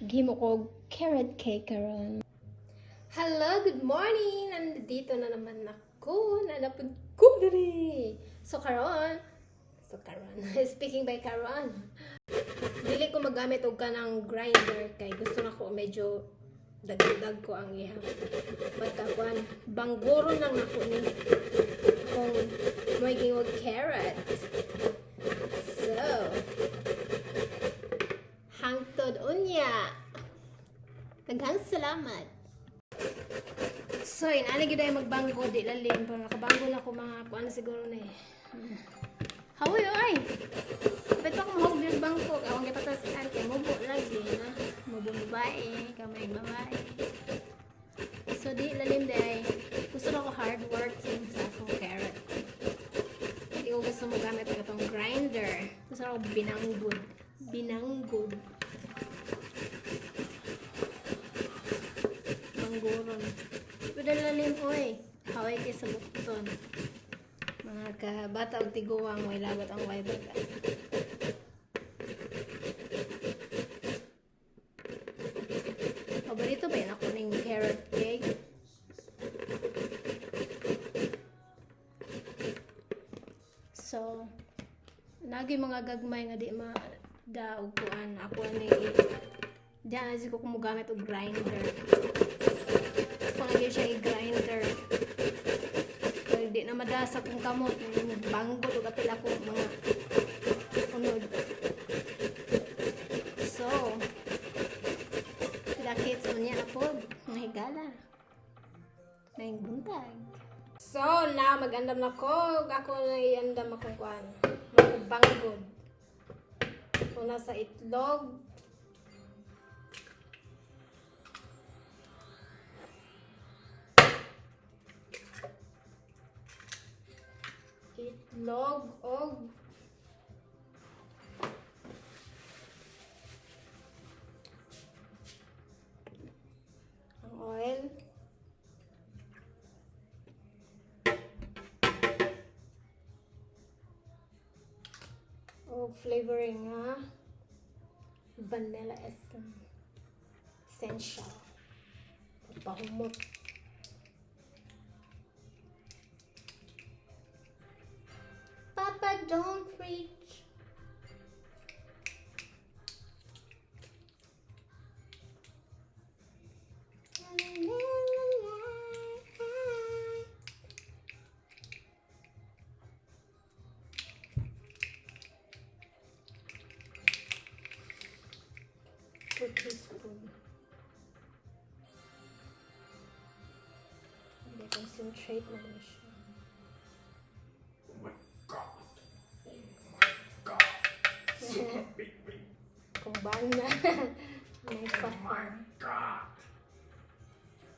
Maghimo ko carrot cake karon. Hello, good morning! Nandito na naman ako. Nalapod ko diri. So karon, speaking by karon. Dili ko magamit og kanang grinder kay gusto na ko medyo dagdag ko ang iha. Pagkakuan, banggoro lang ako ni kung may og carrot. So, hangtod unya. Daghang salamat. So, inani gyud ay magbanggo di lalim pero nakabanggo na ko mga kuan na siguro na eh. Hawoy ay. Dapat pa ko mahog yung bangko. Awang gipatas kay mubo lagi na. Mubo babae, kamay babae. So di lalim di ay. Gusto na ko hard working sa akong carrot. Hindi ko gusto mo gamit ang itong grinder. Gusto na ko binanggod. Binanggod. Mangguron. Pero lalim, oy. Haway kay sa bukton. Mga kabata og tiguang, way lagot ang way baga. Paborito ba yun ako ning carrot cake? So, nagi mga gagmay nga di ma da og kuan ako ani diyan na ko kumugamit og grinder. Kung lagi siya i-grinder. Pero di na madasa kung kamot, banggot og apil ako mga unod. So, dakit unya na pod, mga higala. Maayong buntag. So, na mag-andam na ko. Ako na i-andam akong kuan. Mabanggod. Una sa itlog. Itlog og ang oil. Og flavoring nga vanilla essence essential. Pahumot. Papa, don't reach. 2 teaspoon. Hindi, concentrate na lang siya. Oh my God. Oh my God. Super baby. Kung ba na may Oh pa. my God.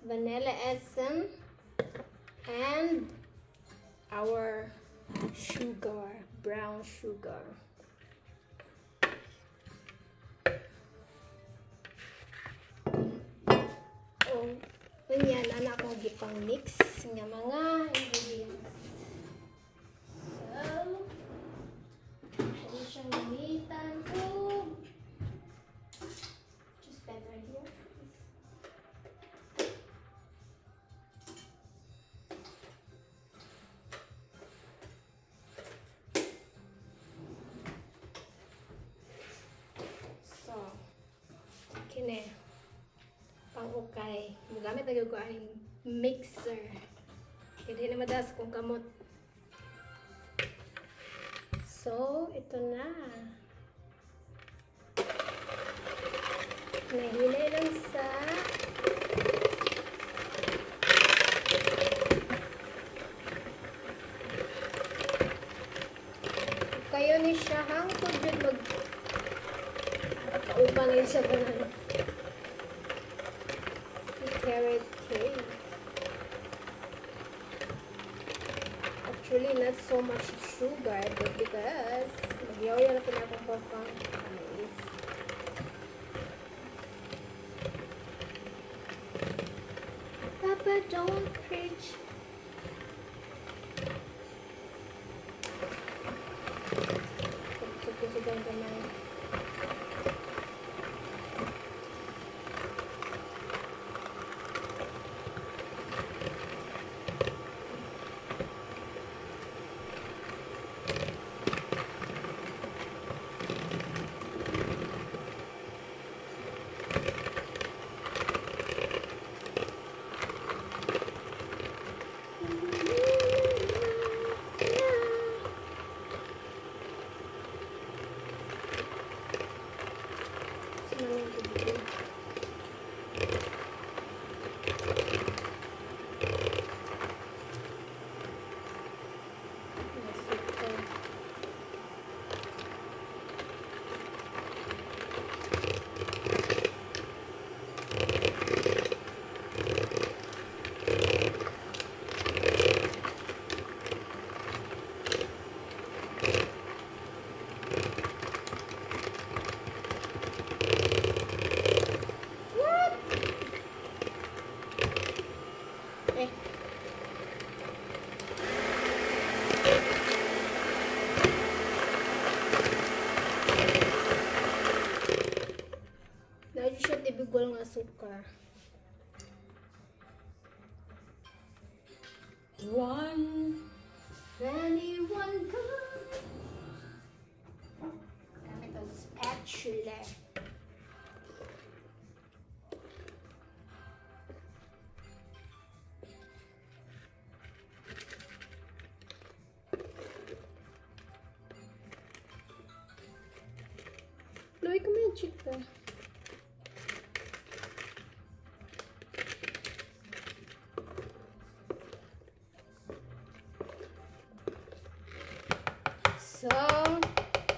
Vanilla essence and our sugar, brown sugar. Oh, ganyan, anak ko gipang mix nga mga ingredients. So, ano siyang gamitan ko? Just pen right here, please. So, kini pang ukay. Mugamit na gyud ko aning mixer. Kaya di na madas kung kamot. So, ito na. Nahilay lang sa kayo ni siya hangtod jud mag kauban na siya tanan. Si carrot cake. Actually, not so much sugar, but because nagyoyo na pala akong pang mais. Papa, don't preach. Kusog-kusog ang kamay. Ano yung tubig? Asukar. What? Eh. Lagi siya tibigol nga suka. 121 ka. Gamit ang spatula. Luwi ko may chika. So,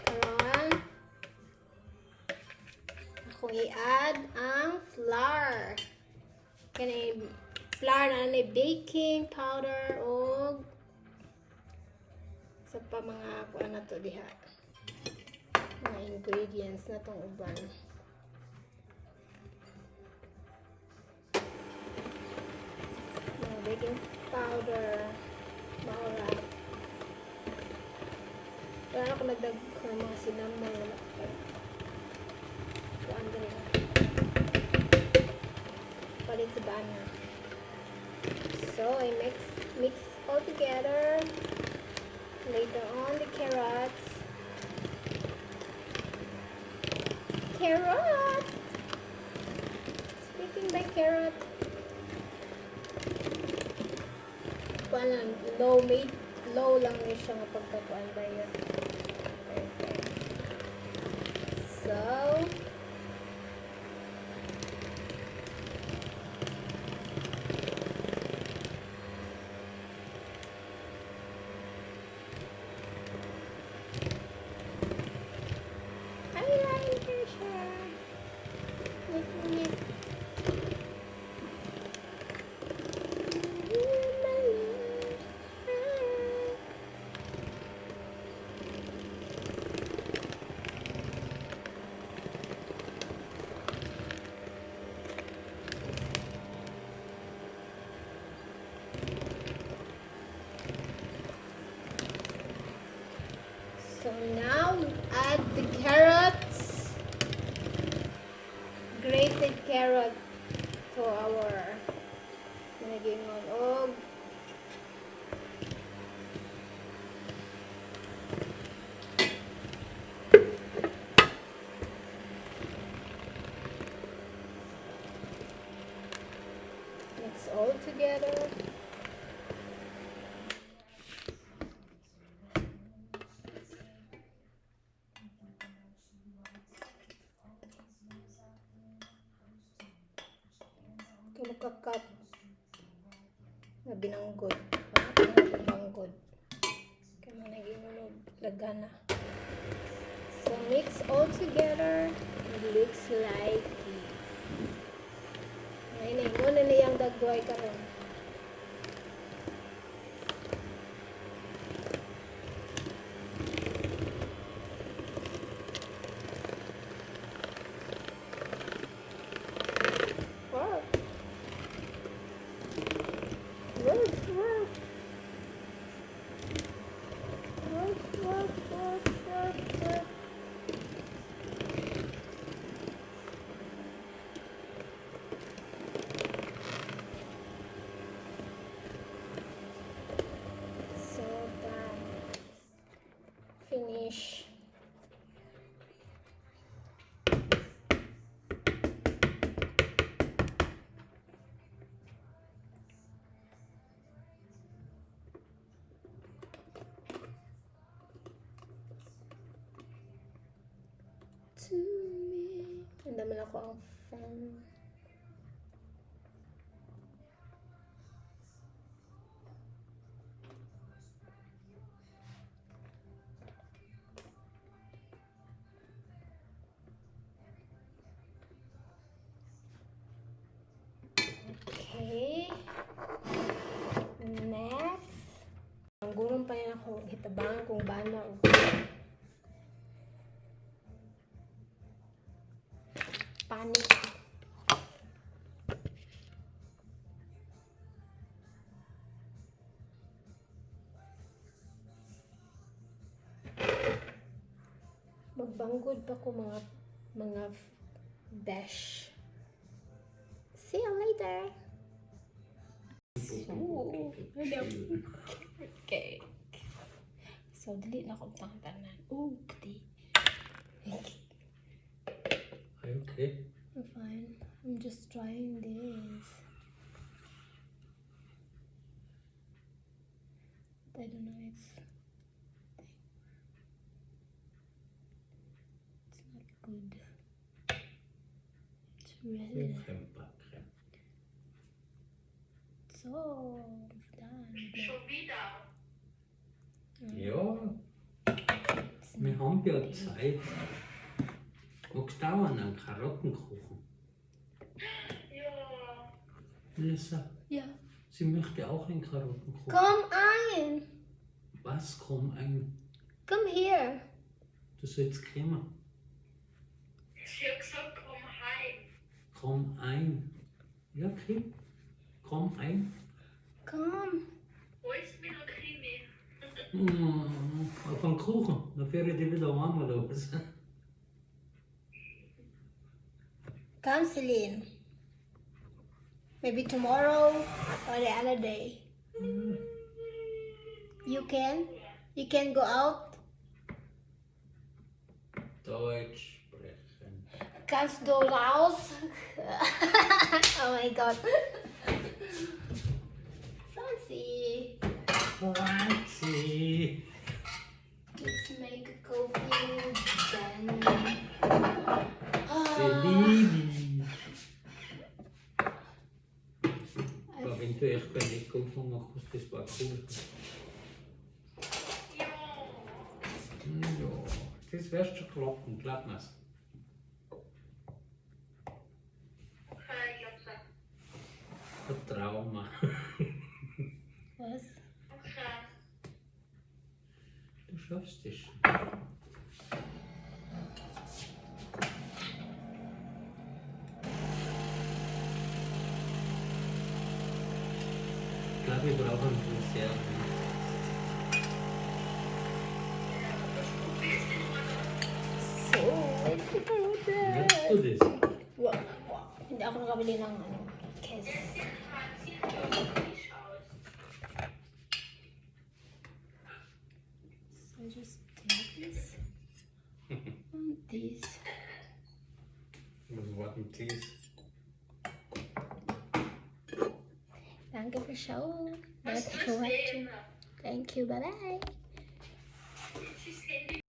karon akong i-add ang flour. Kani flour na ni baking powder og sa pa mga kuan na to diha. Mga ingredients na tong uban. Mga baking powder, maura. Wala na ako nagdag ng mga cinnamon, wala pa. Kuan din. Palit sa bana. So, I mix all together. Later on, the carrots. Carrot! Speaking by carrot. Kuan lang, low made, low lang ni siya nga pagkakuan ba yun. Okay. So, ay, ay, siya. Wait, wait. So now add the carrots, grated carrot to our nagingon og mix all together. Tulo ka cup na binanggod. Ah, binanggod. Kaya mga nagingon lagana. So mix all together. It looks like this. Ngayon na, muna na yung dagway karon. Wow. Woof, woof. Woof, woof, woof, woof, woof. Naman ako ang fan. Okay. Next. Ang gurong pa rin ako hitabang kung bana o panic. Magbanggod pa ko mga besh. See you later. So, okay. So, dili na ko ang tanan. Oh, di. Are you okay? I'm fine. I'm just trying this. I don't know, it's not good. It's really Kuchen backen. so done. Schon wieder. Ja, It's wir haben ja Zeit. Magst du auch einen Karottenkuchen? Ja. Melissa, Ja. sie möchte auch einen Karottenkuchen. Komm ein! Was? Komm ein. Come here! Du sollst kommen. Sie hat gesagt, komm heim. Komm ein. Ja, okay. Komm ein. Komm! Wo ist mir noch Krimi? Auf einen Kuchen. Dann fähre ich dich wieder heim oder was? Come, Celine. Maybe tomorrow or the other day. You can? You can go out? Deutsch sprechen. Kannst du raus? Oh my God. Francie. Franzi. Let's make a coffee then. Ah, Celine. Aber wenn du echt bei Nico angefangen hast, das war cool. Ja. Ja, das wirst schon klappen, glaub mir's. Okay, ich glaub's auch. Vertrau mir. Was? Okay. Du schaffst es schon. Ich glaube, ich brauche einen Friseur. Ja, was probierst du denn mal? So, it's the Merkst du das? Wow. Hindi ako nakabili ng ano, kiss. Der sieht schon frisch aus. So just take this and this. Was war denn das? Danke fürs Schauen. Was Danke for ist watching. denn? Thank you. Bye bye. Jetzt ist Handy